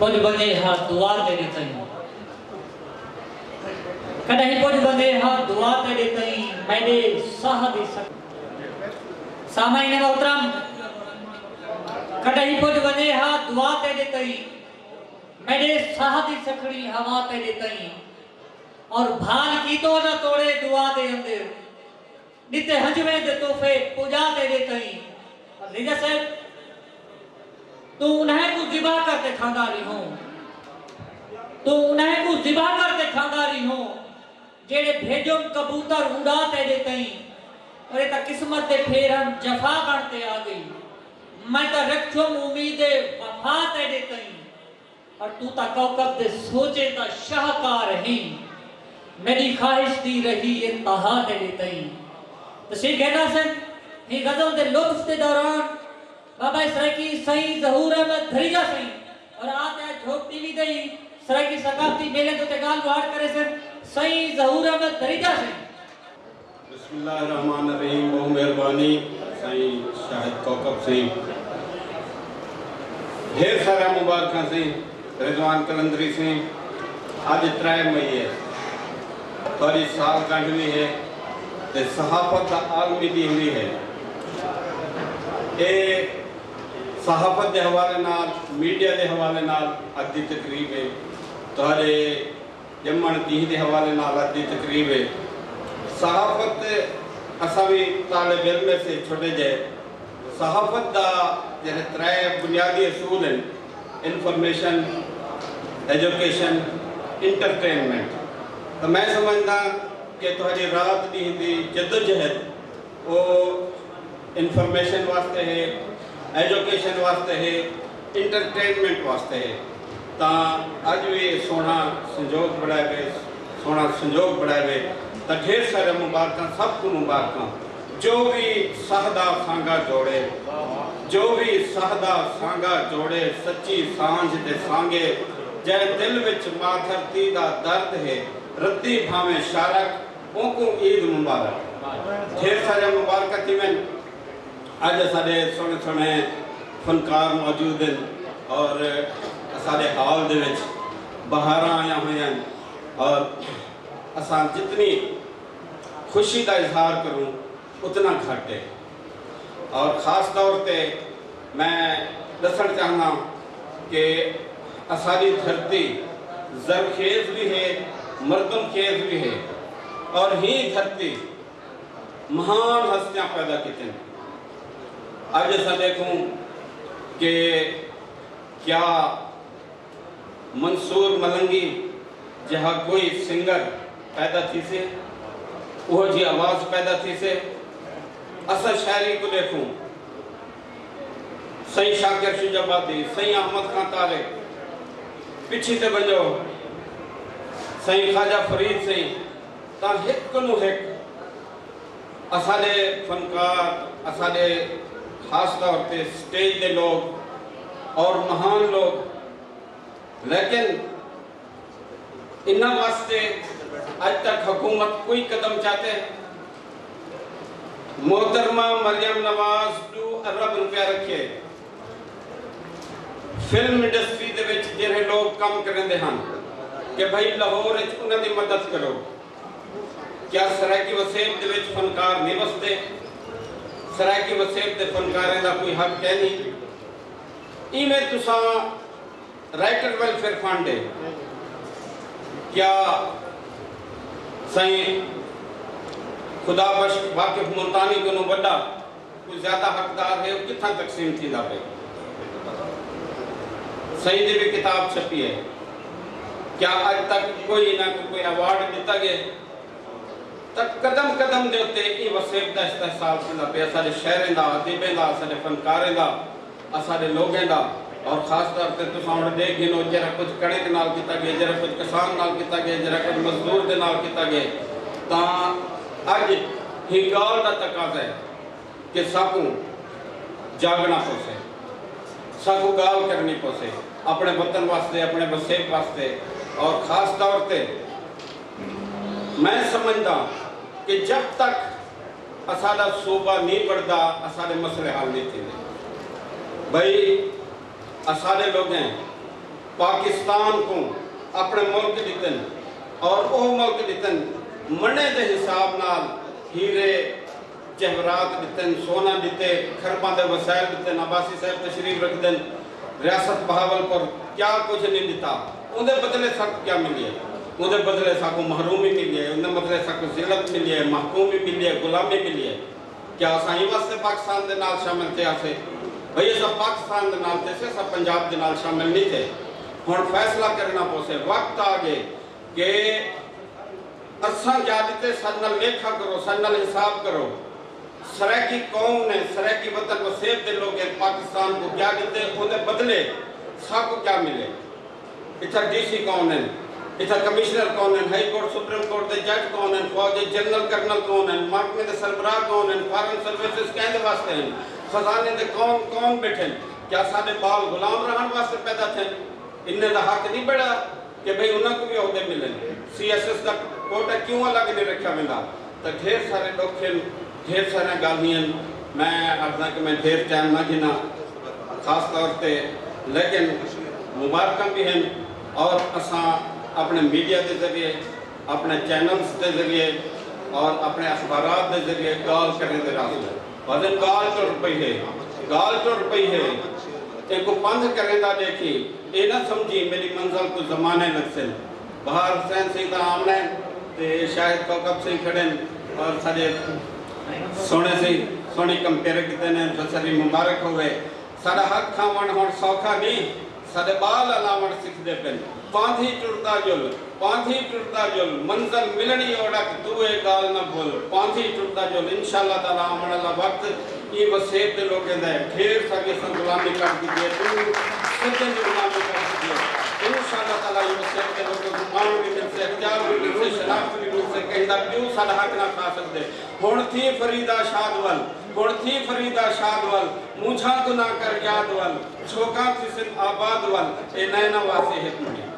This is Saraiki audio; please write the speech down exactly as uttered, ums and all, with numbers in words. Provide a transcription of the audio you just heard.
پڄ ونڄے ہا دعا تیݙے تئیں۔ کݙاہیں پڄ ونڄے ہا دعا تیݙے تئیں، میݙے ساہ دی سک۔ سامعین محترم، کݙاہیں پڄ ونڄے ہا دعا تیݙے تئیں، میݙے ساہ دی سکھڑی ہوا تیݙے تئیں، اور بھال کیتو نہ توڑے دعا دے اندر، ݙتے ہنجویں دے تحفے پڄا تیݙے تئیں۔ اور رضا صاحب، توں انہیں کوں ذبح کر تے کھاندا ریہوں، توں انہیں کوں ذبح کر تے کھاندا ریہوں، جیڑھے بھیجم کبوتر اݙا تیݙے تئیں، اور اے تاں قسمت دے پھیر ہن، جفا بݨ تے آ ڳئی۔ میں تاں رکھیوم امید وفا تیݙے تئیں، اور توں تاں کوکب دے سوچیں دا شاہکار ہیں، میݙی خواہش دی رہی انتہا تیݙے تئیں۔ تشریف گھن آسن، ہیں غزل دے لطف دے دوران بابا سرائیکی سئیں ظہور احمد دھریجہ سئیں، اور آ تے اڄ ہوپ ٹی وی دے ہی سرائیکی ثقافتی میلے دے اتے ڳالھ مہاڑ کریسن سئیں ظہور احمد دھریجہ سئیں۔ بسم اللہ الرحمن الرحیم۔ ٻہوں مہربانی سئیں شاہد کوکب سئیں، ڈھیر سارا مبارکاں سئیں رضوان قلندری سئیں۔ اڄ ترے مئی ہے، تہاݙی سال گنڈھ وی ہے تے صحافت دا عالمی ݙینہہ وی ہے۔ اے صحافت دے حوالے نال، میڈیا دے حوالے نال اڄ دی تقریب ہے، تہاݙے ڄمݨ ݙینہہ دے حوالے نال اڄ دی تقریب ہے۔ صحافت، اساں وی طالب علم سے چھوٹے جے، صحافت دا جیڑھے ترے بنیادی اصول ہن، انفارمیشن، ایجوکیشن، انٹرٹینمنٹ، تاں میں سمجھداں کہ تہاݙی رات ݙینہہ دی جدوجہد او انفارمیشن واسطے ہے، ایجوکیشن واسطے ہے، انٹرٹینمنٹ واسطے ہے۔ تاں اڄ وی سوہݨا سنجوگ بݨائے وے، سوہݨا سنجوگ بݨائے وے، تاں ڈھیر سارے مبارکاں، سب کوں مبارکاں۔ جو وی ساہ دا سانگا جوڑے، جو وی ساہ دا سانگا جوڑے، سچی سانجھ دے سانگے، جئیں دل وچ ماء دھرتی دا درد ہے، ردی بھانویں شارک، اونکوں عید مبارک۔ ڈھیر ساریاں مبارکاں تھیون۔ اڄ اساݙے سوہݨے سوہݨے فنکار موجود ہن اور اساݙے ہال دے وچ بہاراں آیاں ہوئیاں ہن اور اساں جتنی خوشی دا اظہار کروں اتنا گھٹ ہے۔ اور خاص طور تے میں ݙسݨ چاہنداں کہ اساݙی دھرتی زرخیز وی ہے، مردم خیز وی ہے، اور ہی دھرتی مہان ہستیاں پیدا کیتن۔ اڄ اساں ݙیکھوں کہ کیا منصور ملنگی جہا کوئی سنگر پیدا تھیسے، اوہو جی آواز پیدا تھیسے۔ اساں شاعری کوں ݙیکھوں، سئیں شاکر شجاع آبادی، سئیں احمد خان طارق، پچھی تے ونڄو، سئیں خواجہ فرید سئیں، تاں ہک کنوں ہک اساݙے فنکار، اساݙے خاص طور تے سٹیج دے لوگ اور مہان لوگ، لیکن انہاں واسطے اڄ تک حکومت کوئی قدم چاتے؟ محترمہ مریم نواز ݙو ارب روپیہ رکھے فلم انڈسٹری دے وچ جیڑھے لوگ کم کریندے ہن کہ بھئی لاہور وچ انہاں دی مدد کرو۔ کیا سرائیکی وسیب دے وچ فنکار نہیں وسدے؟ سرائیکی وسیب دے فنکاریں دا کوئی حق کینی؟ ایویں تساں رائٹر ویلفیئر فنڈ ہے، کیا سائیں خدا بخش واقف ملتانی کنوں وݙا کوئی زیادہ حقدار ہے، او کتھاں تقسیم تھیندا پئے؟ سئیں دی وی کتاب چھپی ہے، کیا اڄ تک کوئی انہاں کوں کوئی ایوارڈ ݙتا ڳئے؟ تاں قدم قدم دے اتے ایں وسیب دا استحصال تھیندا پئے، اساݙے شاعریں دا، ادیبیں دا، اساݙے فنکاریں دا، اساݙے لوگیں دا، اور خاص طور تے تساں ہݨ ݙیکھ گھنو جیڑھا کجھ کݨک نال کیتا ڳئے، جیڑھا کجھ کسان نال کیتا ڳئے، جیڑھا کجھ مزدور دے نال کیتا ڳئے، تاں اڄ ہی ڳالھ دا تقاضا ہے کہ ساکوں جاڳݨا پوسے، ساکوں ڳالھ کرݨی پوسے اپݨے وطن واسطے، اپݨے وسیب واسطے، اور خاص طور تے میں سمجھداں کہ جب تک اساݙا صوبہ نی بݨدا، اساݙے مسئلے حل نی تھیندے۔ بھئی، اساݙے لوگیں پاکستان کوں اپݨے ملک ݙتن اور او ملک ݙتن مݨے دے حساب نال ہیرے جواہرات ݙتن، سونا ݙتے، کھرباں دے وسائل ݙتن۔ عباسی صاحب تشریف رکھدن، ریاست بہاول پور کیا کجھ نہیں ݙتا، اوندے بدلے ساکوں کیا ملیے؟ اوندے بدلے ساکوں محرومی ملیے، اوندے بدلے ساکوں ذلت ملیے، محکومی ملیے، غلامی ملیے۔ کیا اساں ایں واسطے پاکستان دے نال شامل تھے آسے؟ بھئی اساں پاکستان دے نال تھے سے، اساں پنجاب دے نال شامل نہیں تھے۔ ہن فیصلہ کرنا پوسے، وقت آ گئے کہ اساں کیا ݙتے، ساݙے نال لیکھا کرو، ساݙے نال حساب کرو۔ سرائیکی قوم نے، سرائیکی وطن وسیب دے لوگیں پاکستان کوں کیا ݙتے، اوندے بدلے ساکوں کیا ملے؟ اتھاں ڈی سی کون ہن؟ اتھاں کمشنر کون ہن؟ ہائی کورٹ، سپریم کورٹ دے جج کون ہن؟ فوج دے جنرل کرنل کون ہن؟ محکمے دے سربراہ کون ہن؟ فارن سروسز کیندے واسطے ہن؟ خزانے دے کون کون ٻیٹھن؟ کیا ساݙے ٻال غلام رہݨ واسطے پیدا تھئن؟ انہیں دا حق نہیں بݨدا کہ بھئی انہاں کوں وی عہدے ملن؟ سی ایس ایس دا کوٹا کیوں الگ نہیں رکھیا ویندا؟ تاں ڈھیر سارے ݙکھ ہن، ڈھیر ساریاں ڳالھیں ہن۔ میں آکھداں کہ میں ڈھیر ٹائم نہ گھناں خاص طور تے، لیکن مبارکاں بھی ہن اور اساں اپݨے میڈیا دے ذریعے، اپݨے چینلز دے ذریعے اور اپݨے اخبارات دے ذریعے ڳالھ کریندے رہسوں۔ وزن ڳالھ ٹر پئی ہے، ڳالھ ٹر پئی ہے۔ ایکوں پندھ کریندا ݙیکھی، اے نہ سمجھی میݙی منزل کوں زمانے لڳسن۔ بہار حسین سئیں تاں آوݨے تے شاہد کوکب سئیں کھڑن اور ساݙے سوہݨے سئیں سوہݨی کمپیئر کیتے نے، تسلی مبارک ہووے۔ ساݙا حق کھاوݨ ہݨ سوکھا نی، ساݙے ٻال الاوݨ سکھدے پن۔ پاندھی ٹردا ڄل، پاندھی ٹردا ڄل، منزل ملݨی اوڑک، توں اے ڳالھ نہ بھل، پاندھی ٹردا ڄل۔ انشاءاللہ تعالیٰ آوݨ آلا وقت ایں وسیب دے لوکیں دا ہے۔ ڈھیر ساری اساں غلامی کٹ گھدی ہے، توں سجݨ دی غلامی کٹ گھدی ہے۔ انشاءاللہ تعالیٰ ایں وسیب دے لوکیں کوں مان وی ملسے، اختیار وی ملسے، شناخت وی ملسے، کہیں دا پیو ساݙا حق نہ کھا سڳدے۔ ہݨ تھی فریدا شاد ول، ہݨ تھی فریدا شاد ول، مونجھاں کوں نہ کر یاد ول، چھوکاں تھیسن آباد ول، اے نئیں نہ واسی ہک منڈی۔